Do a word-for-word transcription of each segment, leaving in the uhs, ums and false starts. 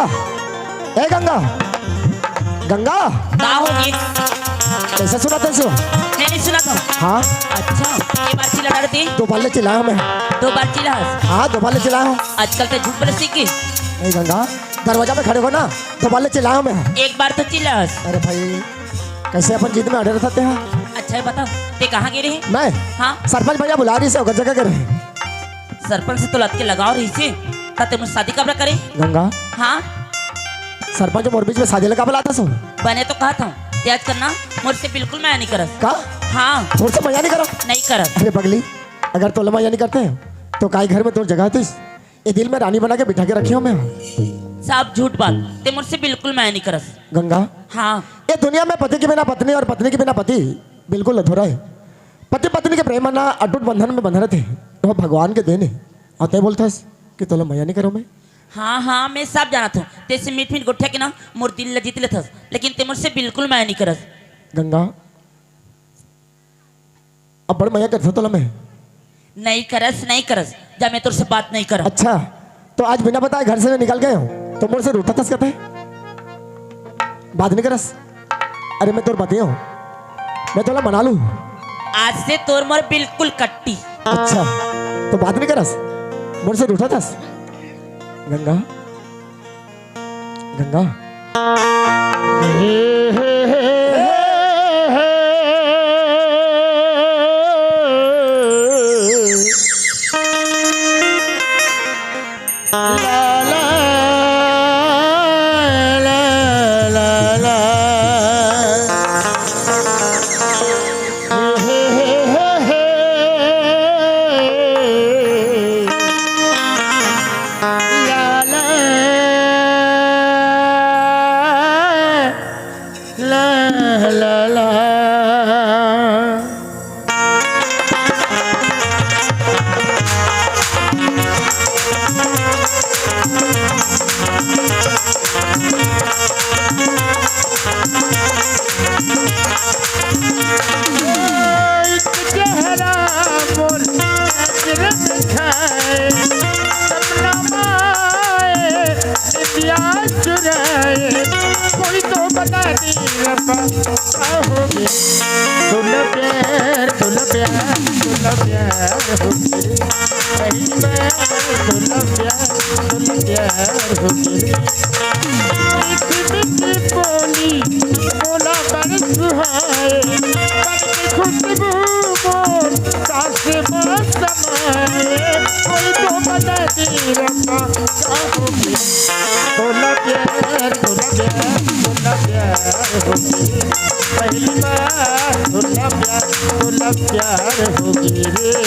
ए गंगा, गंगा। का होगे? कैसे सुनात हस? नहीं, नहीं सुनात हस। हाँ। अच्छा, ये बार चिल्ला डारत हस। दो बार ले चिल्लाय हँव मैं। दो बार चिल्लाय हस? हाँ, दो बार ले चिल्लाय हँव। आजकल तो झूठ बोले सीख गे। नहीं गंगा, दरवाजा में खड़े हो ना, दो बार ले चिल्लाय हँव मैं। एक बार तो चिल्लाय हस। अरे भाई, कैसे अपन जिद में अड़े रहत हस? अच्छा, ये बता, तैं कहाँ गे रहे? मैं? हाँ। सरपंच भैया बुलाय रहिस हे, ओकर जगह गे रहेंव। सरपंच से तोला अतके लगाव रहिस हे, त तैं मोर से शादी काबर करे? गंगा। हाँ? सरपंच मोर बीच में शादी ला काबर लात हस? बने तो कहत हँव, तैं आजकल ना मोर से बिल्कुल मया नइ करस। का? हाँ। मोर से मया नइ करस? नइ करस। अरे पगली, अगर तोला मया नइ करतेंव, त का ए घर में तोर जगह होतिस? ए दिल में रानी बना के बिठा के रखे हँव मैं। सब झूठ बात, तैं मोर से बिल्कुल मया नइ करस। गंगा। हाँ। ए दुनिया में पति के बिना पत्नी अउ पत्नी के बिना पति बिल्कुल अधूरा हे। पति पत्नी के प्रेम ना अटूट बंधन में बंधे रहिथे, त भगवान के देन हे। अउ तैं बोलथस कि तोला मया नइ करँव मैं। हाँ, हाँ, मैं सब जानत हँव, तैं से मीठ मीठ गोठिया के ना मोर दिल ला जीत लेथस, लेकिन तैं मोर से बिल्कुल मया नइ करस। गंगा, अब्बड़ मया करथँव तोला मैं। नइ करस, नइ करस, जा मैं तोर से बात नइ करँव। अच्छा, त आज बिना बताय घर से मैं निकल गे हँव, त मोर से रूठत हस कथे? बात नइ करस? अरे मैं तोर पति हँव, मैं तोला मना लूँ। आज से तोर मोर बिल्कुल कट्टी। अच्छा, त बात नइ करस? मोर से रूठत हस? गंगा, गंगा। एक चेहरा मोर नजर में छाए, सपना माए निंदिया चुराए, कोई तो बता दे रब्बा, का होगे? तोला प्यार, तोला प्यार, तोला प्यार होगे। पहली बार तोला प्यार, तोला प्यार होगे। मीठी मीठी बोली मोला बड़ सुहाए, बड़ खुशबू मोर सांस में समाए। कोई तो बता दे रब्बा, का होगे? तोला प्यार, तोला प्यार, तोला प्यार होगे। पहली बार तोला प्यार, तोला प्यार होगे रे।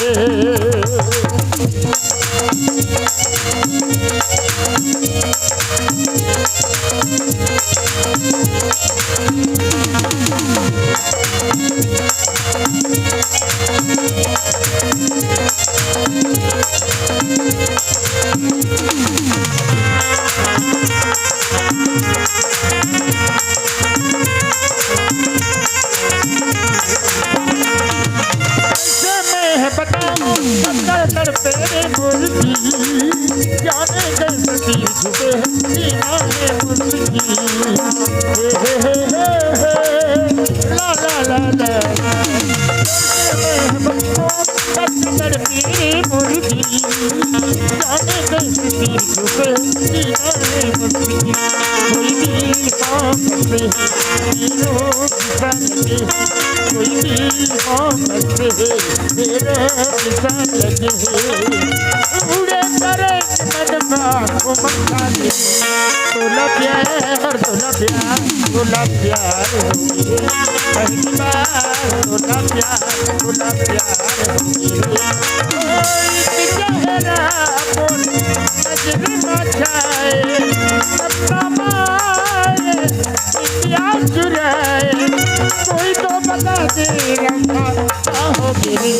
कैसे मैं बताऊं, पत्थर तड़पे रे मुर्गी, जाने कैसे तीर छुपे सीना है मुर्गी। हे, हे, हे, हे, हे, ला, ला, ला, ला। कैसे मैं बताऊं, पत्थर तड़पे रे मुर्गी, जाने कैसे तीर छुपे सीना है मुर्गी। कोई भी पाँव फंसे, तीरों की सा लगे, कोई भी पाँव फंसे, तेरा निशान लगे। उड़े करे मन का वो मक्खा दे। तोला प्यार, तोला प्यार, तोला प्यार होगे। पहली बार तोला प्यार, तोला प्यार होगे। कोई चेहरा मोर नजर में छाए, सपना माए, निंदिया चुराए, कोई तो बता दे रब्बा, का होगे रे?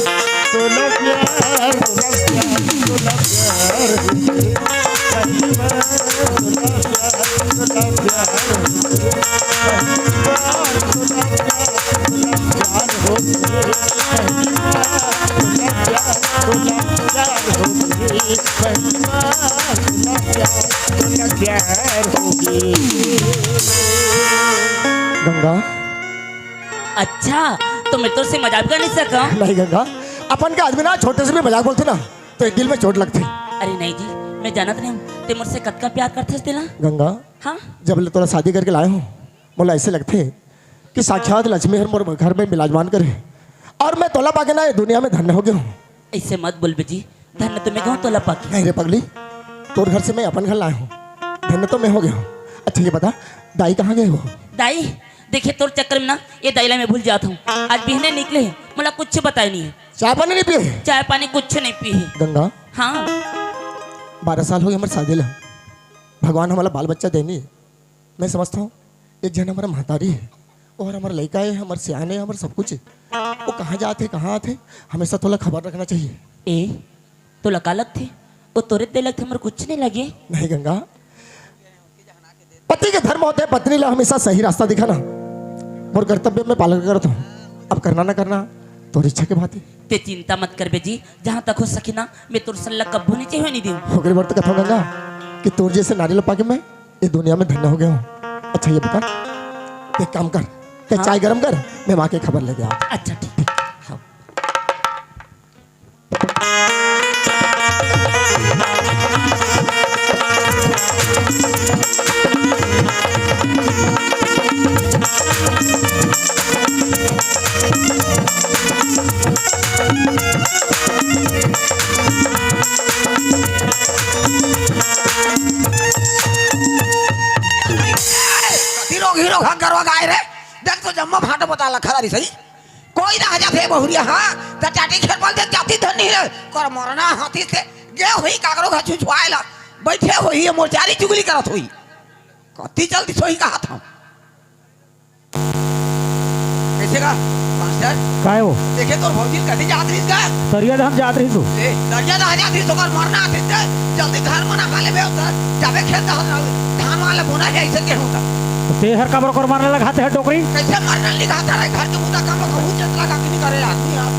तोला प्यार, तोला प्यार, तोला प्यार होगे। पहली बार तोला प्यार, तोला प्यार होगे। पहली बार तोला प्यार, तोला प्यार होगे। पहली बार तोला प्यार, तोला प्यार होगे। पहली बार तोला प्यार, तोला प्यार होगे। गंगा। अच्छा, तो मैं तोर से मजाक कर नहीं सका? नहीं गंगा, अपन के आदमी ना छोटे से भी मजाक बोलथे ना, तो ये दिल में चोट लगथे। अरे नहीं जी, मैं जानत नहीं हूँ, ते मोर से कतका प्यार करथस तेला। गंगा, हाँ? जब ले तोला शादी करके लाए हूँ, मोला ऐसे लगथे कि साक्षात लक्ष्मी हर मोर घर में विराजमान करे, और मैं तोला पाके ना ये दुनिया में धन्य हो गया हूँ। ऐसे मत बोल बे जी, धन्य तो मैं कहूँ तोला पाके। नहीं रे पगली, तोर घर से मैं अपन घर लाए हूँ, धन्य तो मैं हो गया हूँ। अच्छा ये बता, दाई कहाँ गए हो? दाई, देखे तोर चक्कर में ना ये दाई ला मैं भूल जात हूँ। आज बिहने निकले हे, मोला कुछ बताए नहीं है। चाय पानी नहीं पिए? चाय पानी कुछ नहीं पी है। गंगा, हाँ। बारह साल हो गए हमारे शादी ला, भगवान हमारा बाल बच्चा देनी। मैं समझता हूँ एक जन हमारा महतारी है, और हमारा लड़का है, हमारे सियाने, हमारा सब कुछ है। वो कहाँ जाते, कहाँ आते, हमेशा तोला खबर रखना चाहिए। ए, तोला का लगथे? वो तोरे ते लगथे, हमर कुछ नहीं लगे। नहीं गंगा, पति के धर्म होथे पत्नी ला हमेशा सही रास्ता दिखाना। मोर कर्तव्य में पालन करत हूँ, अब करना ना करना तोर इच्छा के बात है। ते चिंता मत कर बे जी, जहाँ तक हो सके ना मैं तोर सन ला कब्बो नीचे होए नहीं दूँ। ओकरे बर तो कथौं गंगा कि तोर जैसे नारी ला पाके मैं ये दुनिया में धन्य हो गया हूँ। अच्छा ये बता, एक काम कर, ते हाँ। चाय गरम कर, मैं माँ के खबर लेके आऊँ। अच्छा ठीक है। हाँ। हीरो हीरो घर गरवा गाय रे। देख तो जम्मा फाटा पता ला खड़ा रही सही। कोई ना आ जाथे बहुरिया, हाँ, त चाटी खेत पाल देख जाती धन नहीं रे। कर मरना हाथी से गे होई काकरो घर छुछुआए ला। बैठे होई ये मोर चारी चुगली करत होई। कत्ती जल्दी सोई कहा था। कैसे का मास्टर? काय हो? देखे तोर भौजी कति जात रहिस का? तरिया धाम जात रहिस हो। ए, तरिया धाम जात रहिस, ओकर मरना आतिस ते, जल्दी घर मना खा लेबे उधर, जाबे खेत धान, धान वाला बोना है, ऐसे के होता। ते हर काबर ओकर मरना लगाते है डोकरी? कैसे मरना लिखाता रहे, घर के मुद्दा काम कहूँ चेत लगा के नहीं करे आदमी यार।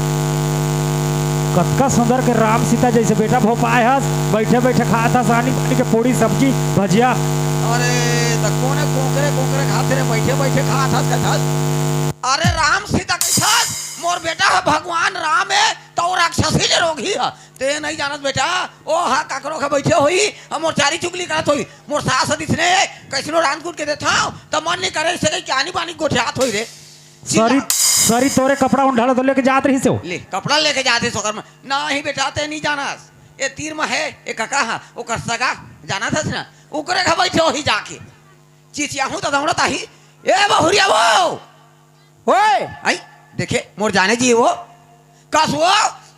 कतका सुंदर के राम सीता जैसे बेटा भो पाए हस, बैठे बैठे खात हस, रानी पानी के पूड़ी सब्जी भजिया। अरे, त कोने कोकरे कोकरे खाते रे, बैठे बैठे खात हस, कहत हस। अरे राम सीता कैसा? मोर बेटा ह भगवान राम है, त वो राक्षसी ले रोगही ह। ते नहीं जानत बेटा, ओ हा काकरो के बैठे होई, हम मोर चारी चुगली करत होई। मोर सास ह दिसने, कैसनो रांध कूट के देथाव, त मन नहीं करे, इसे कहीं क्या नहीं पानी गोठियात होई रे। सरी, सरी तोरे कपड़ा उंढाला तो लेके जात रहिस हो। ले, कपड़ा लेके जात रहिस ओकर में। नहीं बेटा, ते नहीं जानस। ए तीर में है, ए कका हा, ओकर सगा, जानत हस ना? ओकरे घर बैठे होही जाके। चिचियाहूँ त दौड़त आही, "ए बहुरिया वो!" ओए! आई, देखे, मोर जाने जी वो। कस वो,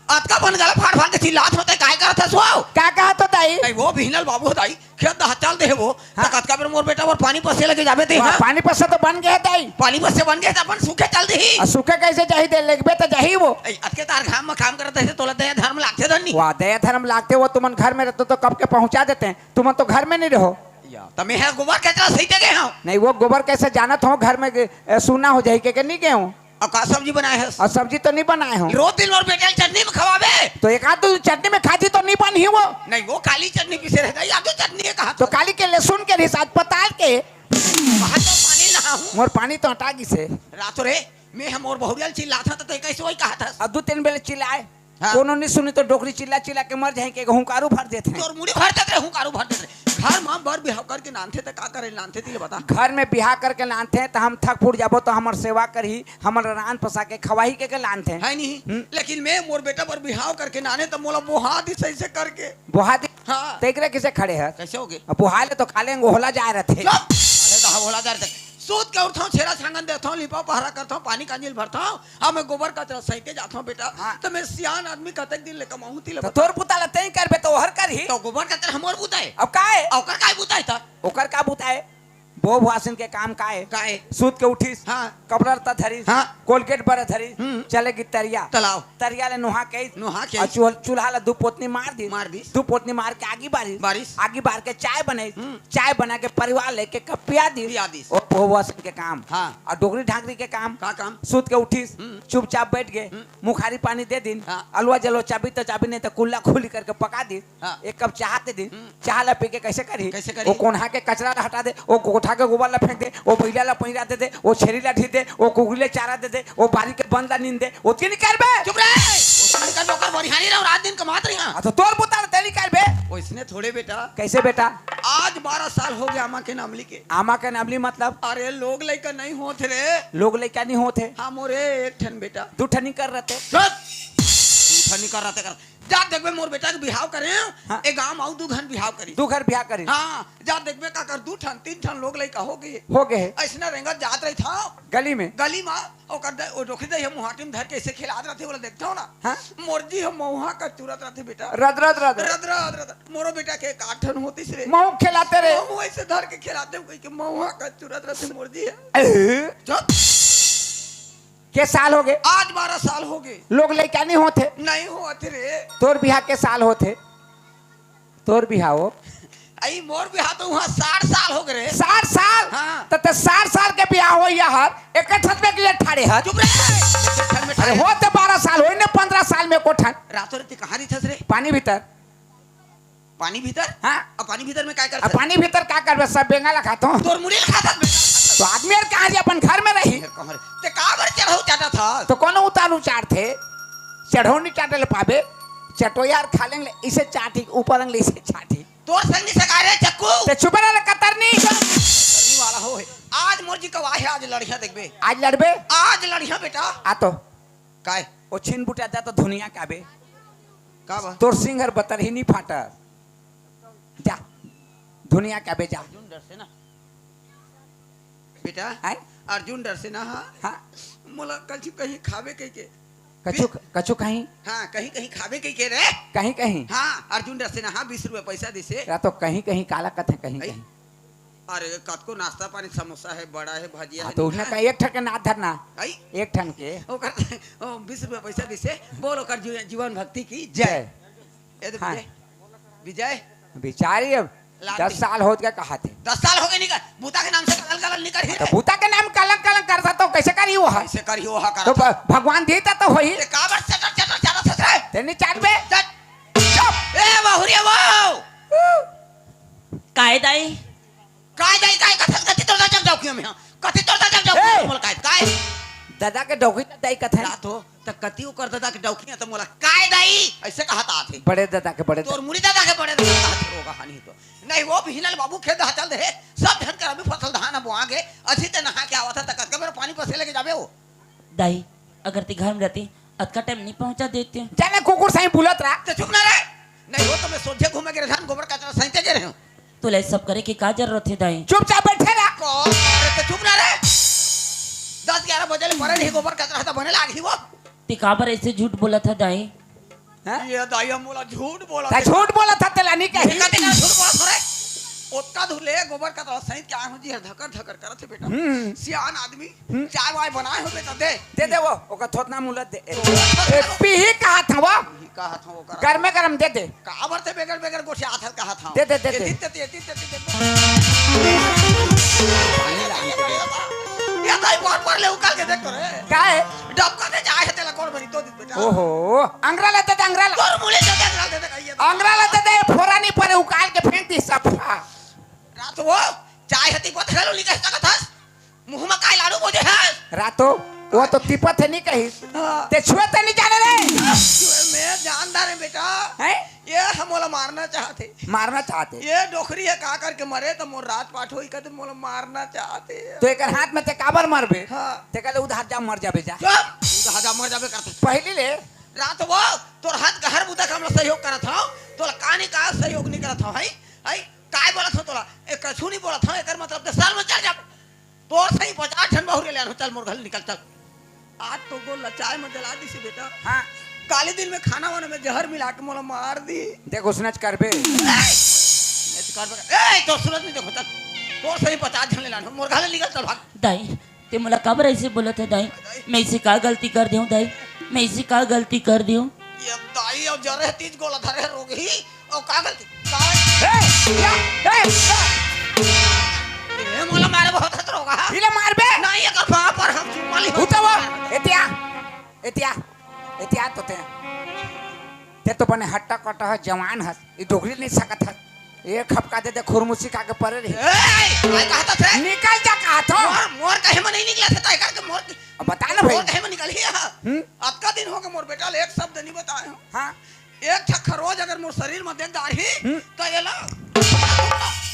अतका बन गला फाड़ फाड़ के चिल्लात होते, काय करत हस वो? का कहत हो दाई? नहीं, वो बिहनल बाबू हो दाई, खेत दहा चल दे है वो। हाँ। त कतका बेर मोर बेटा मोर पानी पसे लगे जाबे ते, वाह, हाँ? पानी पसे तो बन गए दाई। पानी पसे बन गए त अपन सूखे चल देही। आ सूखे कैसे जाही दे, लेगबे त जाही वो। ए, अतके तार घाम में काम करत है, तोला दया धर्म लागथे धन्नी। वाह, दया धर्म लागथे, वो तुमन घर में रहते तो कब के पहुंचा देते हैं, तुमन तो घर में नहीं रहो। या, त मैं ह गोबर कचरा सही जगह हूँ। नहीं, वो गोबर कैसे जानत हो घर में के, ए, सूना हो जाही के, के नहीं गए हूँ। अब का सब्जी बनाए हस? और सब्जी तो नहीं बनाए हूँ। रोज दिन मोर बेटा चटनी में खवाबे। तो एक आध दो चटनी में खाती तो नहीं बनी वो। नहीं, वो काली चटनी पीसे रहता, या तो चटनी है कहा तो तो। काली के लहसुन के रिस आज पताल के। वहाँ तो पानी ना हूँ। मोर पानी तो हटा गिस हे। रात रे, मैं हम मोर बहुरिया ल चिल्लात हस, त तैं कैसे वही कहत हस? अब दू तीन बेले चिल्लाए, हाँ। कोनो नहीं सुनी तो डोकरी चिल्ला चिल्ला के मर जाए के हुंकारू भर देते हैं। तोर मुड़ी भर देते रहे, हुंकारू भर देते रहे। घर में बर बिहाव करके नानथे त का करे नानथे, तिले बता। घर में बिहाव करके नानथे त हम थक फूट जाबो त हमर सेवा करही, हमर रान पसा के खवाही के, के नानथे। है नहीं? हम्म। लेकिन मैं मोर बेटा बर बिहाव करके नाने त मोला बोहा दिस ऐसे करके। बोहा दिस? हाँ। तेकरे किसे खड़े है? कैसे हो गए? अब बोहा ले तो खा लेंगे, होला जाए रहते। चुप! अरे तो होला जाए रहते। सूत के उठथौं, छेरा छांगन देथौं, लिपा पहरा करथौं, पानी कांजिल भरथौं, अब मैं गोबर कचरा सहिते जाथौं बेटा। हाँ। त मैं सियान आदमी कतेक दिन ले कमाहूं तिले त बता। तोर बुता ल तैं करबे त ओहर करही। त गोबर कचरा हमर बुता है। अब का है? ओकर का बुता है त? ओकर का बुता है? बो भुआसिन के काम का है? का है? सूत के उठिस, हाँ। कपड़ा लत्ता धरिस, हाँ। कोलगेट बर धरिस, हम्म। चले गी तरिया। तालाब। तरिया ले नोहा के आइस। नोहा के और आइस। चूल-, चूल्हा ला दू पोतनी मार दिस। मार दिस। दू पोतनी मार के आगी बारिस। बारिस। आगी बार के चाय बनाइस। हम्म। चाय बना के परिवार लेके कप पिया दिस। पिया दिस। ओ भुआसिन के काम। हाँ। और डोकरी ढाकरी के काम। का काम? सूत के उठिस, हम्म। चुपचाप बैठ गए, हम्म। मुखारी पानी दे दिन, हाँ। अलवा जलवा चाबी त चाबी नहीं त कुल्ला खुली करके पका दिन, हाँ। एक कप चाह दे दिन, हम्म। चाह ला पी के कैसे करी? कैसे करी? वो कोन्हा के कचरा ला हटा दे, वो कोठा खा के गोबर ला फेंक दे, वो बइला ला पहिरा दे दे, वो छेरी ला ढीर दे, वो कुकरी ला चारा दे दे, वो बारी के बन ला नींद दे, ओतके नइ करबे। चुप रहे। ओतके नइ करबे, ओकर बरिहानी रहे, रात दिन कमात रही। हाँ, तो तोर बुता ला तैं नइ करबे। ओइसने थोड़े बेटा। कैसे बेटा? आज बारह साल हो गया आमा के नामली के। आमा के नामली मतलब? अरे, लोग लइका नइ होत हे रे। लोग लइका नइ होत हे? हाँ, मोरे एक ठन बेटा। दू ठन नइ कर रहते। चुप। दू ठन नइ कर रहते कर। जा देखबे, मोर बेटा के बिहाव करे, हाँ। ए गांव म अउ दू घन बिहाव करी। दू घर बिहाव करी। हाँ, जा देखबे काकर दू ठन, तीन ठन लोग लइका हो गे। हो गे हे। अइसना रेंगत जात रहिथंव। गली में। गली म ओकर द-, ओ डोकरी दाई ह मुहाटी म धर के अइसे खेलात रहिथे, ओला देखथंव ना। हाँ। मोर जी ह मउहा कस चुरत रहिथे बेटा। रद, रद, रद। रद, रद, रद। मोरो बेटा के एक आध ठन होतिस रे। महूं खेलातेंव रे। महूं अइसे धर के खेलातेंव कहिके मउहा कस चुरत रहिथे मोर जी ह। एहे। चुप। के साल हो गे? आज बारह साल हो गे। लोग लइका नइ होत हे? नइ होत हे रे। तोर बिहाव के साल होत हे? तोर बिहाव हो? अई मोर बिहाव तो उहाँ साठ साल हो गे रे। साठ साल? हाँ। त तैं साठ साल के बिहाव होइया हर, एक ठन में के लिए ठाड़े हर। चुप रे। एक ठन में अरे ठाड़े। होत हे बारह साल, होई ने पन्द्रह साल में एको ठन। रातों रात कहाँ रहिथस रे? पानी भीतर। पानी भीतर? हाँ। अब पानी भीतर में काय करथस? अब पानी भीतर का करबे? सब बेंगा ला खाथंव। तोर मुड़ी ला खाथस बेंगा। त आदमी हर कहाँ जी, अपन घर में रही। तैं काबर चढ़ऊ चाटत हस? त कोनो उतारू चाटथे? चढ़ऊ नइ चाटे ल पाबे। चटोया हर खा लेंग ले, अइसे चाटही, ऊपर अंग ले अइसे चाटही। तोर संग नइ सकाय रे चक्कू। तैं चुप रह रे कतरनी। कतरनी वाला हो हे। आज मोर जी कवाय हे, आज लड़िहा देखबे। आज लड़बे? आज लड़िहा बेटा। आ तो। काय? ओ छिन बुटा जा तो धुनिया काबे। का बा? तोर सिंग हर बतरही नइ फाटय। जा। धुनिया काबे जा। अर्जुन डरसेना। बेटा, हैं? अर्जुन डरसेना हा। हाँ। मोला कछु कहीं खाबे कहिके। कछु, बी- कछु कहीं? हाँ, कहीं कहीं खाबे कहिके रे। कहीं कहीं? हाँ, अर्जुन डरसेना हा, बीस रुपया पैसा दिसे। या तो कहीं कहीं काला कथे कहीं हैं? कहीं। अरे, कतको नाश्ता पानी, समोसा हे, बड़ा हे, भजिया हाँ, हे, तो उसने निकाल। कहा, एक ठन के नाथ धरना। आई? एक ठन के। ओकर, ओ, बीस रुपया पैसा दिसे, बोल ओकर जीव-, जीवन भक्ति की जय। जय। ए दे हाँ। विजय, विजय। बिचारी अब लाठी। दस साल होत के कहा थे। दस साल हो गे निकर, बुता के नाम से कलंक, कलंक निकर ही तो रे। बुता के नाम कलंक, कलंक करता तो कैसे करी वो हा? कैसे करी वो हा तो करता? भ-, भगवान देता तो होही। ते काबर चटर, चटर, चटर, चटर? ते नहीं चाटबे। चट। चुप। ए, बहुरिया, वाओ। काय दाई? काय दाई, काय कथस, कति तोर ददा के डौकी में, हाँ? कति तोर ददा के डौकी ए! में, मोला काय, काय? ददा के डौकी त दाई कथे। रात हो, त कति ओकर ददा के डौकी, त मोला काय दाई? अइसे कहत आथे। बड़े ददा के, बड़े तोर मुड़ी ददा के बड़े ददा कहत हे, रोगा हानि तो। नहीं, वो बिहनल बाबू खेत हा चल दे हे, सब झन कर अभी फसल धान बोआ गे, अझी ते नहा के आवत हे, त कतका बेर पानी पसे लेके जाबे वो? दाई, अगर ते घर में रहती, अतका टाइम नहीं पहुंचा देते। जाने कुकुर सही बुलत रहा। ते चुप ना रे। नहीं हो तो मैं सोझे घूमे गे रहे, धान गोबर कचरा सहिते गे रहे हूँ। तोला ये सब करे के का जरूरत हे दाई? चुपचाप बैठे रहा। को-, अरे ते चुप ना रे। दस ग्यारह बजे ले परे नहीं गोबर कचरा तो बने लाग ही वो। ते काबर ऐसे झूठ बोलत हे दाई? हैं? ये दाई हम मोला झूठ बोलत ते हे। झूठ बोलत हे, तेला नहीं कही। कते का झूठ बोलत हो रे? ओतका धुले गोबर कचरा सहित क्या हो जी है, धकर धकर करत हे बेटा। हम्म। सियान आदमी, हम्म। चाय वाय बनाए होबे त दे। दे दे वो, ओकर थोथना मुलत दे। ए, ए, पीही कहा था वो? पीही कहा था वो करा। गरमे गरम दे दे। काबर ते बेगर बेगर गोठियात हस कहा था? दे दे, दे दे। एती तेती, एती तेती दे। ये तो एक बार पर ले उकाल के देख तो रे। का है? डबका दे चाय हे तेला कोड़ बनी तो दे बेटा। ओहो, अंगरा ला दे दे, अंगरा ला। तोर मुड़ी दे दे, अंगरा दे दे, कहिए तो। अंगरा ला दे दे, फोरा नहीं परे, उकाल के फेंक दी सब। रात वो, चाय हती पत घलो नहीं कह सकत हस। मुंह में काय लाड़ू बोजे हस? रातो, वो तो तिपत हे नहीं कही। हाँ। ते छुए ते नहीं जाने रे। छुए मैं जानदार है बेटा। हैं? ये हम मोला मारना चाहते। मारना चाहते? ये डोकरी है का करके मरे तो मोर रात पाठ होई कहते मोला मारना चाहते। तो एकर हाथ में ते काबर मरबे? हाँ। ते कहले उधार जा मर जाबे जा। चुप! उधार जा मर जाबे करते। पहली ले। रात वो तोर हाथ का हर बुता काम ला सहयोग करत हूँ। तोला कानी का सहयोग नहीं करत हूँ, है? है? काय बोलत हो तोला? ए, कछु नहीं बोलत हूँ, एकर मतलब ते साल में चल जा। तोर सही पचास झन बहुरे ले आन हो, चल मोर घर निकल, चल। आज तो गोल ला चाय में जला दिसे बेटा। हाँ। काली दिन में खाना वाना में जहर मिला के मोला मार दी। देख, उसने च करबे। ए, ए, तो सूरज नहीं देखो, चल। तोर सही पचास झन ले लान हो, मोर घर निकल, चल भाग। दाई, ते मोला काबर ऐसे बोलत हे दाई? दाई। मैं ऐसे का गलती कर देहूँ दाई? मैं ऐसे का गलती कर देहूँ? ये दाई, अब जरे तीज गोला धरे रोगही। ओ, का गलती? का? ए, या, ए, या। ए, मोला मारे बहुत हत रोगा। इले मारबे? नहीं, एकर बाप पर हम चुम्मा ली। उतावा, एतिया, एतिया, एतिया तो ते। ते तो बने हट्टा कट्टा ह, जवान हस। ई डोकरी नहीं सकत हस। एक खपका दे दे, खुरमुसी खा के परे रही। ए, काय कहत हे? निकल जा कहत हो। मोर, मोर कहे में नहीं निकलत हे, तय करके मोर, अब बता ना भाई। मोर कहे में निकलही हा। हम्म? अतका दिन हो गए मोर बेटा ले एक शब्द नहीं बताए हो। हाँ। एक ठक खरोच अगर मोर शरीर में देख डारही, हम्म। तो एला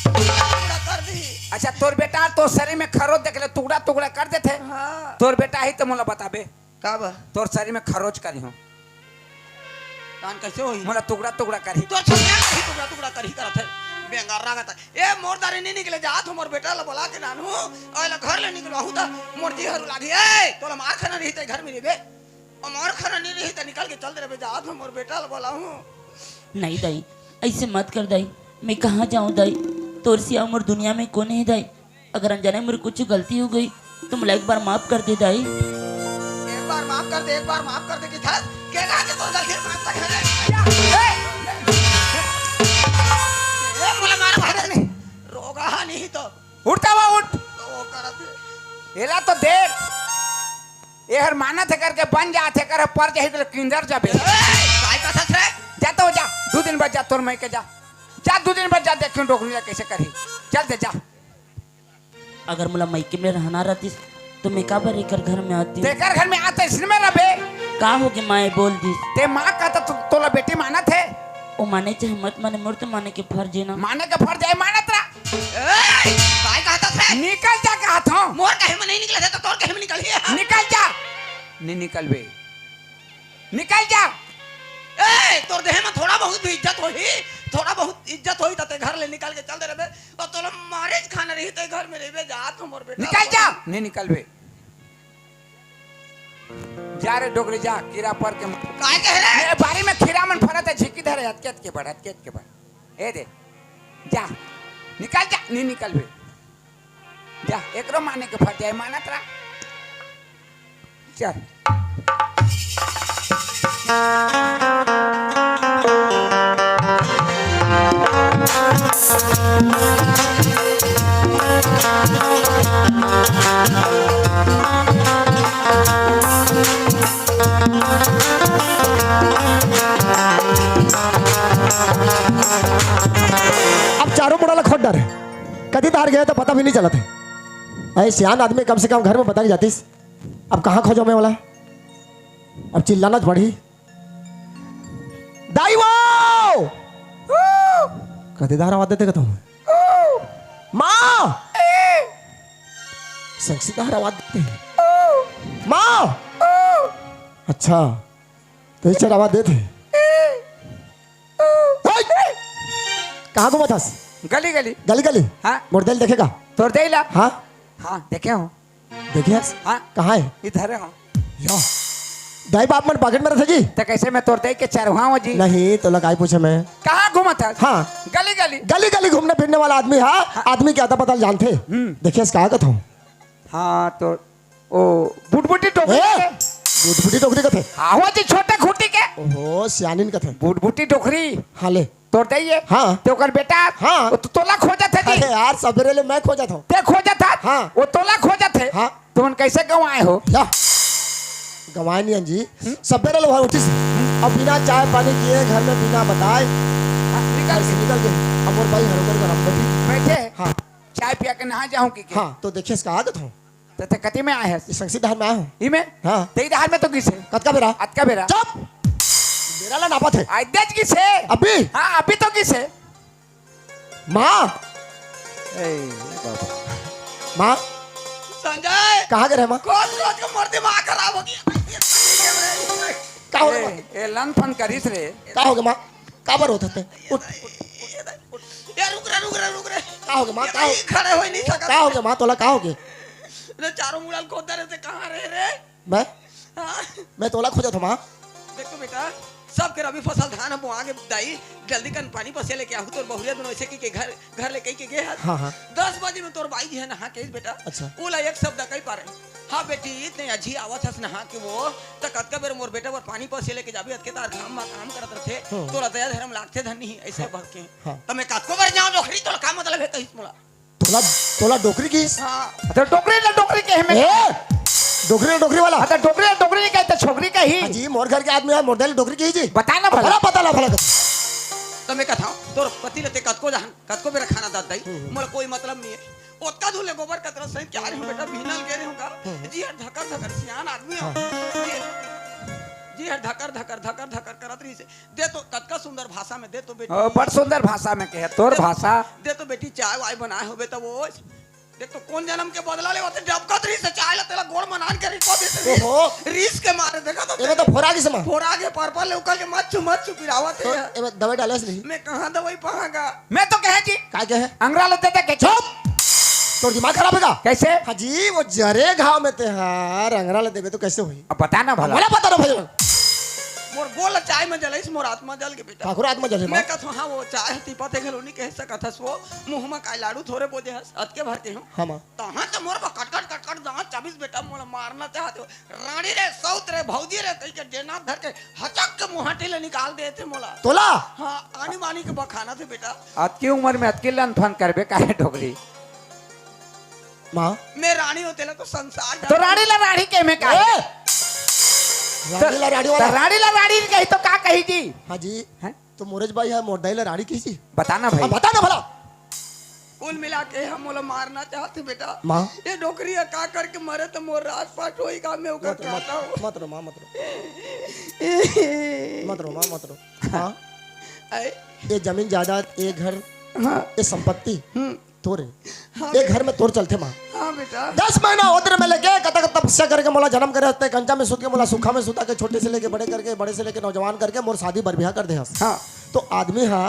टुकड़ा कर दी। अच्छा, तोर बेटा तोर शरीर में खरोच देख ले, टुकड़ा टुकड़ा कर देथे। हाँ। तोर बेटा ही तो मोला बताबे। का बा? तोर शरीर में खरोच करी हूँ। कान कैसे होही? मोला टुकड़ा टुकड़ा करही। तोर छोकरा करही, टुकड़ा टुकड़ा करही करत हे। बेंगार लागत हे। ए, मोर दारी नहीं निकले जात हो, मोर बेटा ला बोला के नानू। ओए ला घर ले निकलवाहू त मोर जी हरू लागी। ए, तोला मार खाना रही ते घर में रहिबे। ओ मार खाना नहीं रही त निकल के चल दे रे बे, जात हो, मोर बेटा ला बोलाहू। नहीं दाई, ऐसे मत कर दाई। मैं कहाँ जाऊँ दाई? तोर सिवा मोर दुनिया में कोन है दाई? अगर अनजाने में कुछ गलती हो गई तो मोला एक बार माफ कर दे दाई। एक बार माफ कर दे, एक बार माफ कर दे कि थस, के कहा के तोर गलती माफ कर दे? ए, मोला मार मारे नहीं। रोगा हा नहीं तो। उठता हुआ उठ। तो वो करत हे। एला तो देख। ए हर मानत हे करके बन जात हे, कर पर जाही तो किंदर जाबे। ए, काय कथस रे? जा तो जा, दू दिन बाद जा तोर मइके जा। जा दू दिन बाद जा, देखियो डोकरी ला कैसे करही। चल दे जा। अगर मोला मइके में रहना रहतिस, तो मैं काबर एकर घर में आती? तेकर घर में आते इसने में रबे। का हो गे माँ बोल दिस? ते माँ का तो तोला बेटी मानत हे। ओ माने चाहे मत माने, मोर तो माने के फर्ज हे ना। माने के फर्ज हे, मानत रह। ए, काय कहत हे? निकल जा कहत हूँ। मोर कहे में नहीं निकलत हे, तो तोर कहे में निकलही। निकल जा। नहीं निकलबे। निकल जा। ए, तोर देह में थोड़ा बहुत भी इज्जत होही, थोड़ा बहुत इज्जत होही, त ते घर ले निकल के चल दे रबे। और तोला मारे खाना रही, ते घर में रहिबे, जा तो मोर बेटा। निकल जा। नहीं निकलबे। जा रे डोकरी, जा, कीरा पर के। काय कहे रे? ए, बारी में खीरा मन फरत हे, झिकी धरे, अतके अतके बढ़, अतके अतके बढ़। ए दे, जा, निकल जा, नहीं निकलबे। जा, एकरो माने के फर्ज हे, मानत रह। चल। अब चारों मुड़ा ला खोद डारे। कति तार गए तो पता भी नहीं चलत हे। अरे सियान आदमी कम से कम घर में बता के जातिस। अब कहाँ खोजो मैं वाला? अब चिल्लाना तो पड़ी। दाई वो! कति तार आवाज देते का तुम? माँ! संगसी तार आवाज देते। माँ! अच्छा, तो इस तरह आवाज देते। कहाँ घूमत हस? गली गली। गली गली? हाँ। मोर दाई ल देखे का? तोर दाई ला? हाँ। हाँ, देखे हूँ। देखे हस? हाँ। कहाँ हे? इधर हे, हाँ। या। दाई बाप मन पॉकेट में रथे जी। त कैसे मैं तोर दाई के चरवाहा हूँ जी? नहीं, तोला काय पूछे मैं? कहाँ घूमत हस? हाँ। गली गली। गली गली घूमने फिरने वाला आदमी, हाँ, हाँ। आदमी के अता पता ल जानथे। हम्म। देखे हस का कहत हूँ? हाँ, तो ओ, बुटबुटी डोकरी ए, के। बुटबुटी डोकरी कथे। हाँ, हो जी, छोटे खूंटी के। ओहो, सियानिन कथे। बुटबुटी डोकरी। हाँ, ले। तोर दाई हे? हाँ। ते ओकर बेटा? हाँ। वो तो तोला खोजत हे जी। अरे यार, सबेरे ले मैं खोजत हूँ। ते खोजत हे? हाँ। वो तोला खोजत हे? हाँ। तुमन कैसे गंवाए हो? या। गंवाए नहीं जी। हम्म? सबेरे ले वहाँ उठिस। अब बिना चाय पानी किए घर में बिना बताए हाँ, निकल घर से गए। निकल गए। अब मोर भाई हर ऊपर गरम बैठी। बैठे? हाँ। चाय पिया के नहा जाऊँ कि के? हाँ, तो देखे इसका आदत हो। त ते कति में आए हस? ये संगसी डहर में आए हो। ई में? हाँ। ते ई डहर में तो गिस हे। कतका बेरा? अतका बेरा। चुप! बेरा ला नापत हे। आय देच गिस हे। अभी? हाँ, अभी तो गिस हे। माँ! ए, बाबा। माँ! संजय! कहाँ गे रहे माँ? खोज, खोज के मोर दिमाग खराब हो गया। का हो गे माँ? ए, ए, लन फन करिस रे। का हो गे माँ? काबर होत हते? उठ। ये रुक रे, रुक रे, रुक रे। का हो गे माँ? ये का हो, भाई खड़े हो नहीं सकत। का हो गे माँ? तोला का हो गे? रे चारों मुड़ा ल खोद रहे थे, कहाँ रहे रे? मैं? हाँ। मैं तोला खोजत हूँ माँ। देख तो बेटा, सबके रबी फसल धान ह बोआ गे दाई, जल्दी कन पानी पसे लेके आहू, तोर बहुरिया दुनो ऐसे के घर घर ले कहि के गे हस। हाँ, हाँ। दस बजे में तोर बाई जी ह नहा के आइस बेटा। अच्छा। ओला एक शब्द कहि पारे। हाँ बेटी, इतने अझी आवत हस नहा के वो, त कतका बेर मोर बेटा बर पानी पसे लेके जाबे, अतके तार घाम म काम करत रथे। हम्म। तोला दया धरम लागथे धनी, ऐसे हाँ। बहके। हाँ। त मैं कतको बेर जाऊँ डोकरी, तोला का मतलब हे कहिस मोला? तोला, तोला डोकरी किस? हाँ। त डोकरी ला डोकरी कहे में। ए! डोकरी ला डोकरी वाला? हाँ, त डोकरी ला डोकरी नहीं कहे, त छोकरी कही। हाँ जी, मोर घर के आदमी हे, मोर दाई ला डोकरी कही जी। बता ना भला। भला बता ला, भला बता। त मैं कथंव, तोर पति ल ते कतको जहन, कतको बेरा खाना दत दाई, हम्म, हम्म। मोला कोई मतलब नइ हे। ओतका दूर ले गोबर कचरा सहित के आए रहेंव बेटा, बिहना ल गे रहेंव का? हम्म। जी हर धकर धकर, सियान आदमी हो। हाँ। जी, जी हर धकर धकर, धकर धकर करत रहिस हे। दे तो कतका सुंदर भाषा में, दे तो बेटी। ओ, बड़ सुंदर भाषा में कहे, तोर दे, भाषा। दे तो बेटी चाय वाय बनाए होबे त वो। देख तो कोन जनम के बदला लेवत हे, डबकत रहिस हे चाय ला, तेला गोड़ म नान के रिको देत रहिस। ओहो। रीस के मारे, देखा तो एमे तो फोरा गिस माँ। फोरा गे, पर पर ले उकल के मत छू, मत छू, पिरावत हे तो यार। एमे दवाई डाले हस नहीं? मैं कहाँ दवाई पाहां गा? मैं तो कहे जी। का कहे? अंगरा ल दे दे के। चुप! तोर दिमाग खराब हे का? कैसे? हाँ जी, वो जरे घाव में ते हार अंगरा ल देबे तो कैसे होही? अब बता ना भला। मोला बता ना भला। मोर गोड़ ल चाय में जलाइस, मोर आत्मा जल गे बेटा। काखर आत्मा जले माँ? मैं कथंव, हाँ, वो चाय ह तीपत हे घलो नइ कहे सकत हस वो, मुँह म काय लाड़ू थोरे बोजे हस, अतके भर के हूँ। हाँ माँ। तहाँ त मोर बर कटकट कटकट दाँत चाबिस बेटा, मोला मारना चाहत हो। रानी रे, सौत रे, भौजी रे, कहि के डेना धर के हचक के मुहाटी ले निकाल देथे मोला। तोला? हाँ, आनी बानी के बखानथे बेटा। अतकी उमर में अतकी लनफन करबे काहे डोकरी? माँ। मैं रानी हों तेला तो संसार तो जान। रानी ला रानी कहे में काहे? ए! रानी ला रानी त वाला। रानी ला रानी कही तो का कही जी? हाँ जी। हैं? तो मोरेज बाई हा मोर दाई ला रानी कही जी। बता ना भाई। हाँ, बता ना भला। कुल मिला के हम मोला मारना चाहथे बेटा। माँ। ये डोकरी ह का करके मरे त मोर राजपाट होही का, मैं ओकर मत रो, मत, खाता हूँ। मत रो माँ, मत रो। मत रो माँ, मत रो। हाँ। आए। ये जमीन जायदाद, ये घर, हाँ। ये संपत्ति हम्म। तोरे। हाँ ये बेटा। घर में तोर चलथे माँ। हाँ बेटा। दस महीना होत ले मैं लेके कतक तपस्या करके मोला जनम करे हस ते, कंचा में सुत के मोला सुखा में सुता के छोटे से लेके बड़े करके, बड़े से लेके नौजवान करके मोर शादी बर बिहा कर दे हस। हाँ। तो आदमी हा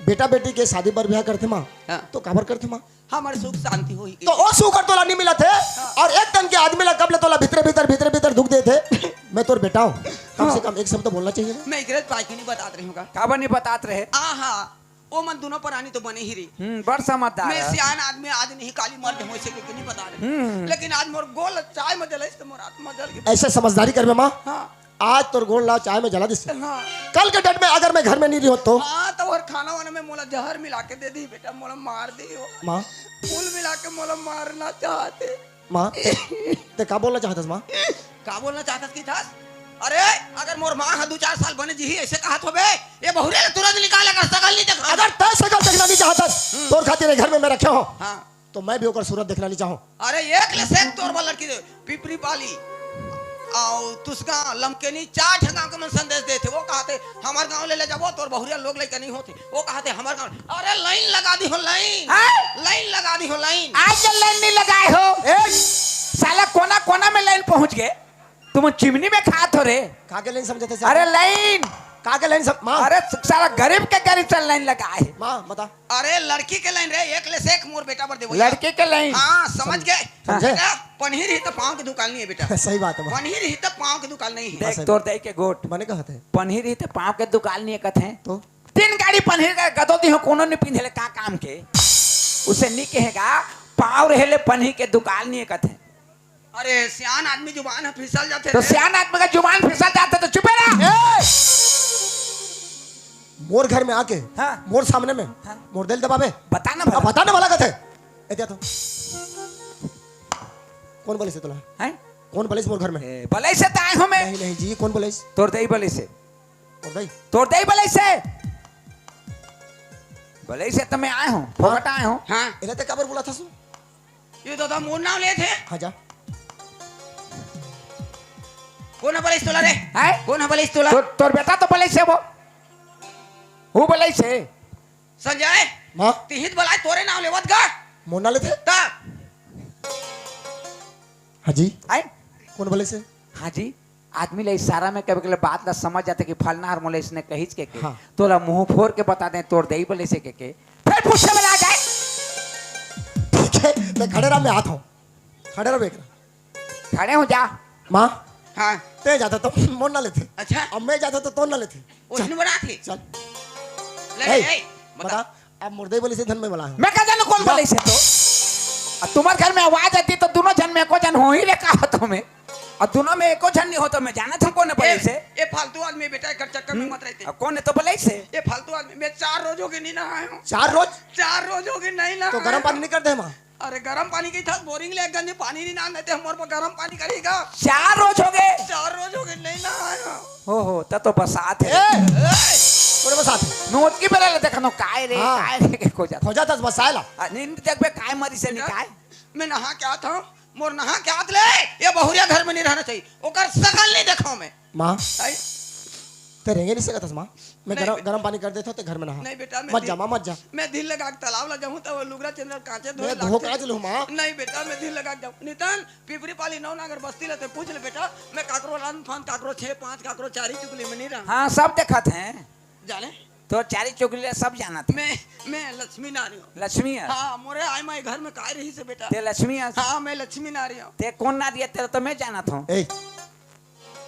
बेटा बेटी के शादी बर बिहा करथे माँ। हाँ। तो काबर करथे माँ? हमर सुख शांति होही के। तो ओ सुख तोला नइ मिलत हे। हाँ। अउ एक तन के आदमी ला कब ले तोला भीतरे भीतर, भीतरे भीतर दुख देथे। मैं तोर बेटा हूँ, कम से हाँ। कम एक शब्द तो बोलना चाहिए ना। मैं इकरे पाई के नइ बतात रहेंव का? काबर नइ बतात रहे? आ हाँ, ओ मन दूनों परानी तो बने ही रही। हम्म, बड़ समझदार मैं हे। सियान आदमी, आज नहीं काली मर जाऊँ, ऐसे कहि के नइ बता रहे। हम्म। लेकिन आज मोर गोड़ ल चाय में जलाइस त मोर आत्मा जल गे। ऐसे समझदारी करबे माँ। हाँ। आज तोर गोड़ ला चाय में जला दिस। हाँ। कल के date में अगर मैं घर में नइ रहों तो? हाँ, त ओहर खाना वाना में मोला जहर मिला के दे दिही बेटा, मोला मार दिही हो। माँ। कुल मिला के मोला मारना चाहथे। माँ, ते, ते का बोलना चाहत हस माँ? का बोलना चाहत हस कहिथस? अरे, अगर मोर माँ ह दू चार साल बने जीही, ऐसे कहत होबे, ये बहुरिया ला तुरंत निकाल, अगर सकल नइ देखा। अगर तैं सकल देखना नइ चाहत हस, हम्म। तोर खातिर ये घर में मैं रखे हों। हाँ। तो मैं भी ओकर सूरत देखना नइ चाहूँ। अरे एक ले सेक तोर बर लड़की दे, पिपरी पाली, अउ तुसका लमकेनी चार ठे गाँव के मन संदेश देथे। वो कहथे, "हमर गाँव ले ले जाबो, तोर बहुरिया लोग लइका नइ होथे।" वो कहथे, "हमर गाँव।" अरे लाइन लगा दिहों, लाइन। हाँ? लाइन लगा दिहों, लाइन। आज ले लाइन नइ लगाए हो। ए! साला कोना कोना में लाइन पहुँच गे। तुमन चिमनी में खात हो रे। का के लाइन समझत हस? अरे लाइन। का के लाइन सम-, माँ। अरे साला गरीब के गरीब से लाइन लगाए हे। माँ, बता। अरे लड़की के लाइन रे, एक ले सेक मोर बेटा बर देबो। लड़की के लाइन। हाँ, समझ सम-, गे। समझे? बेटा, पनही रही त पाँव के दुकाल नइ हे बेटा। सही बात हे माँ। पनही रही त पाँव के दुकाल नइ हे। देख, हाँ, सही तोर बात। दाई के गोठ। मने कहत हे। पनही रही त पाँव के दुकाल नइ हे कथे। तो? तीन गाड़ी पनही के गदो दिहों, कोनो नइ पिंधे ले का काम के। उसे नइ कहे गा, पाँव रहे ले पनही के दुकाल नइ हे कथे। अरे, सियान आदमी जुबान ह फिसल जाथे तो रे। सियान आदमी के जुबान फिसल जाथे तो चुपे रह। ए! मोर घर में आके, हाँ। मोर सामने में, हाँ। मोर दाई ल दबाबे। बता ना अब भला। बता ना भला कथे। ए, दिया तो। कोन बलाइस तोला? हैं? कोन बलाइस मोर घर में? ए, बलाइस त आए हों मैं। नहीं, नहीं जी, कोन बलाइस? तोर दाई बलाइस। तोर दाई? तोर दाई बलाइस। बलाइस त मैं आए हों, फोकट आए हों। हाँ। एला ते काबर बुलाथस? ये तो, तो मोर नाम लेथे। हाँ, जा। कोन ह बलाइस तोला रे? हैं? कोन ह बलाइस तोला? तो, तोर बेटा तो बलाइस हे वो। वो बलाइस हे। संजय, माँ। तिही त बलाए तोरे नाम लेवत गा। मोर नाम लेथे? ता। हाँ जी। हैं? कोन बलाइस हे? हाँ जी। आदमी ला इशारा में कभी कभी बात ला समझ जाथे कि फलना हर मोला इसने कहिस के, के। हाँ। तोला मुंह फोर के बता दें, तोर दई बलाइस के, के। फिर पूछे वाला आ जाए। ठीक है, मैं खड़े रहा, मैं आत हूँ। खड़े रहा, बेकरा। खड़े हो जा। माँ। हाँ। ते जाता तो मोर ना लेथे। अच्छा। अब मैं जाता तो तोर ना लेथे। चल। बना थे। चल। ले, ए, ले, ए, बता। बता। अब मोर दई बलाइस हे धन में मला हूँ। मैं का जानूँ कोन बलाइस हे तो? अब तुम्हारे घर में आवाज आती तो दोनों झन में एको झन हो ही रे का होत हमें। अब दोनों में एको झन नहीं हो तो मैं जानत हूँ कोन बलाइस हे। ये फालतू आदमी बेटा, एकर चक्कर में हम्म। मत रहते। अब कोन हे तो बलाइस हे? ये फालतू आदमी, मैं चार रोज हो गए नहीं नहाए हूँ। चार रोज? चार रोज हो गए नहीं नहाए तो गरम हूँ। पानी नहीं कर दे माँ? अरे गरम पानी की था, बोरिंग ले गंदे पानी नहीं ना देते, हमारे पर गरम पानी करेगा। चार रोज हो गए? चार रोज हो गए नहीं नहाए हूँ। ओहो, तब तो बरसात हे। ए! ए! ओरे बस आथे। नोटकी बेरा ले देखत हंव, काय रे, हाँ। काय रे, के खोजत। खोजत हस बसाय ला। आ, नींद देखबे, काय मरिस हे, नी बेटा, काय? मैं नहा के आत हंव, मोर नहा के आत ले, ये बहुरिया घर में नहीं रहना चाहिए, ओकर सकल नहीं देखंव मैं। माँ, आई? ते रेंगे नहीं सकत हस माँ, मैं नहीं गरम, बेटा। गरम पानी कर देत हंव, ते घर में नहा। नहीं बेटा, मैं मत जा दिल, माँ, मत जा। मैं दिल लगा के तालाब ला जाहूँ, त वो लुगरा चंदरा कांचे धोए मैं लागथे। धो कांच लूँ माँ। नहीं बेटा, मैं दिल लगा के जाहूँ। नितन, पिपरी पाली नौ नागर बस्ती ला ते पूछ ले बेटा, मैं काकरो रंग फंग, काकरो छे पाँच, काकरो चारी चुगली में नहीं रहंव। हाँ, सब देखत हंव। जाने? तोर चारी चुगली ला सब जानत हंव। मैं, मैं लक्ष्मी नारी हंव। लक्ष्मी हस? हाँ, मोरे आय माय घर में काय रहिस हे बेटा? ते लक्ष्मी हस? हाँ, मैं लक्ष्मी नारी हंव। ते कोन नारी हस, तेला तो मैं जानत हंव। ए,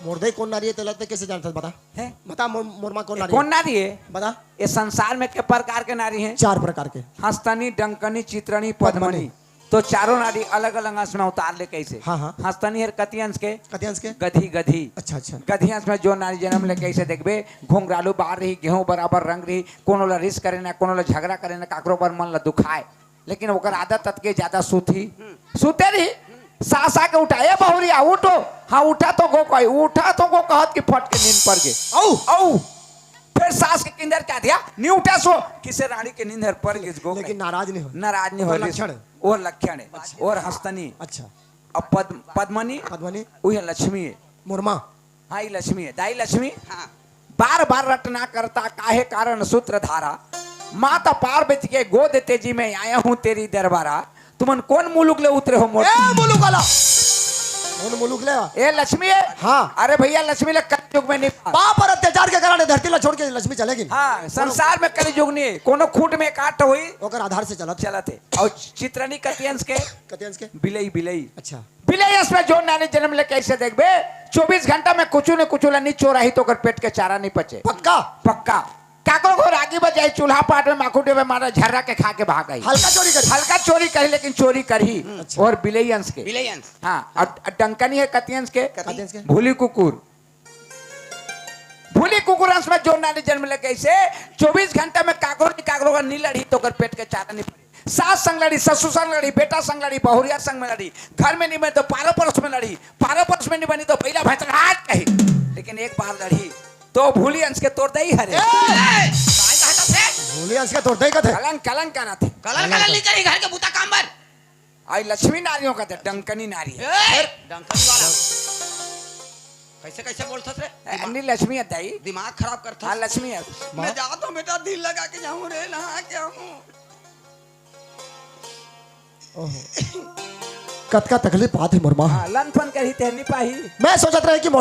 मोर दाई कोन नारी हे, तेला ते कैसे जानत हस, बता। हैं? बता, मोर, मोर माँ कोन ए, नारी कोन हे? नारी हे? बता। ये संसार में के प्रकार के नारी हे? चार प्रकार के। हस्तनी, डंकनी, चित्रनी, पद्मनी। पद्मनी। तो चारों नारी अलग-अलग अंश में अवतार ले कहिस हे। हाँ, हाँ। हस्तनी हर कति अंश के? कति अंश के? गधी, गधी। अच्छा, अच्छा। गधी अंश में जो नारी जनम ले कहिस हे देखबे, घुंघरालू बार रही, गेहूं बराबर रंग रही, कोनो ला रिस करे ना, कोनो ला झगड़ा करे ना, काकरो बर मन ला दुखाय। लेकिन ओकर आदत अतके ज्यादा सूती। हम्म। सूते रही, हम्म। सास आके उठाय, "ए बहुरिया, उठो।" हाँ, उठा तो गो कही, उठा तो गो कहत कि फट के नींद पर गे। औ। औ। फेर सास के किंदर का दिया, "नी उठा सो।" किसे रानी के नींद हर पर गिस गो लेकिन कही। नाराज नहीं होय। नाराज नहीं होय। ओकर लक्षण हे। ओकर लक्षण हे। अच्छा। ओकर हस्तनी। अच्छा। अब पद्म-, पद्मनी, पद्मनी। उहे लक्ष्मी हे। मोर माँ। हाँ, ई लक्ष्मी हे। दाई लक्ष्मी। हाँ। बार बार रटना करता, काहे कारण सूत्रधारा। माता पार्वती के गोद तेजी में आया हूँ तेरी दरबारा। तुमन कोन मुलुक ले उतरे हो मोर? ए, मुलुक वाला। कोन मुलुक ले? ए, लक्ष्मी हे? हाँ। अरे भैया, लक्ष्मी ले कलयुग में नहीं पास। पाप और अत्याचार के कारण धरती ला छोड़ के लक्ष्मी चले गिन। हाँ, संसार में कलयुग नहीं हे। कोनो खूंट में काट होई। ओकर आधार से चलत। चलत हे। और चित्रनी कति अंश के? कति अंश के? बिलई, बिलई। अच्छा। बिलई अंश में जोन नारी जनम ले कहिस हे देखबे, चौबीस घंटा में कुछु न कुछु ला नी चोराही तो ओकर पेट के चारा नी पचे। पक्का? पक्का। काकरो घर आगी बजाही, चूल्हा पाट में माखू डेबे मारा, झर्रा के खा के भाग आई। हल्का चोरी करही। हल्का चोरी करही, लेकिन चोरी करही। हम्म। अच्छा। और बिलई अंश के। बिलई अंश। हाँ, और डंकनी हे कति अंश के? कति? कति अंश के? भूली कुकुर। भूली कुकुर अंश में जोन नारी जनम ले कहिस हे, चौबीस घंटा में काकरो नी काकरो का नी लड़ही तो ओकर पेट के चारा नी पचे। सास संग लड़ी, ससुर संग लड़ी, बेटा संग लड़ी, बहुरिया संग में लड़ी, घर में नहीं बनी तो पारो पड़ोस में लड़ी, पारो पड़ोस में नहीं बनी तो बइला भैंस हाथ कही, लेकिन एक बार लड़ी तो भूली अंश के तोर दई हरे। ए! काय कहत हे? भूली अंश के तोर दई कथे। कलंक, कलंक करत हे। कलंक, कलंक नहीं करी, घर के बूता काम बर। आई लक्ष्मी नारियों का ते डंकनी नारी हे। ए! डंकनी वाला। कैसे, कैसे बोलथस रे? ए, नहीं, लक्ष्मी हे दाई। दिमाग खराब करथस। हाँ, लक्ष्मी हे। मैं जात हूँ बेटा, दिल लगा के जाहूँ रे, नहा के आहूँ। ओहो। कतका तकलीफ आत हे मोर माँ। हाँ, लनपन करही तेहर नी पाही। मैं सोचत रहेंव कि